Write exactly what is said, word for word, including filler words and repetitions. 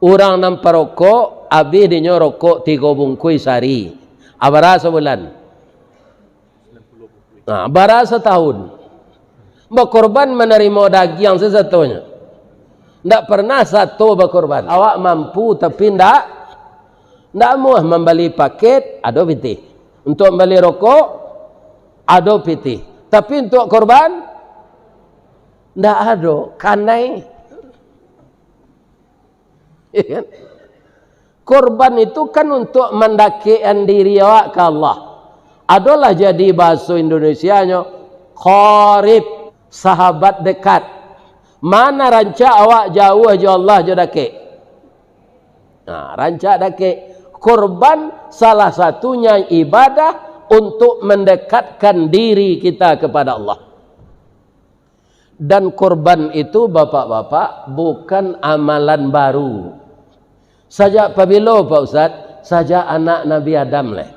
Urang nan parokok, abih dinyo rokok tigo bungkuih sahari. Ah, bara sabulan? Nah, bara satahun. Bakorban manarimo dagiang sasatonyo. Ndak pernah sato bakorban. Awak mampu tapi ndak, ndak amuah mambali paket, ado pitih. Untuak mambali rokok, ado pitih. Tapi untuak korban, ndak ado. Kanai. Korban itu kan untuak mandakekan diri awak ka Allah. Adolah jadi bahaso Indonesianyo, qarib, sahabat dekat. Mana rancak awak jauah jo Allah jo dakek? Nah, rancak dakek. Korban salah satunya ibadah untuk mendekatkan diri kita kepada Allah. Dan korban itu, bapak-bapak, bukan amalan baru. Sajak pabilo, Pak Ustaz? Sajak anak Nabi Adam leh.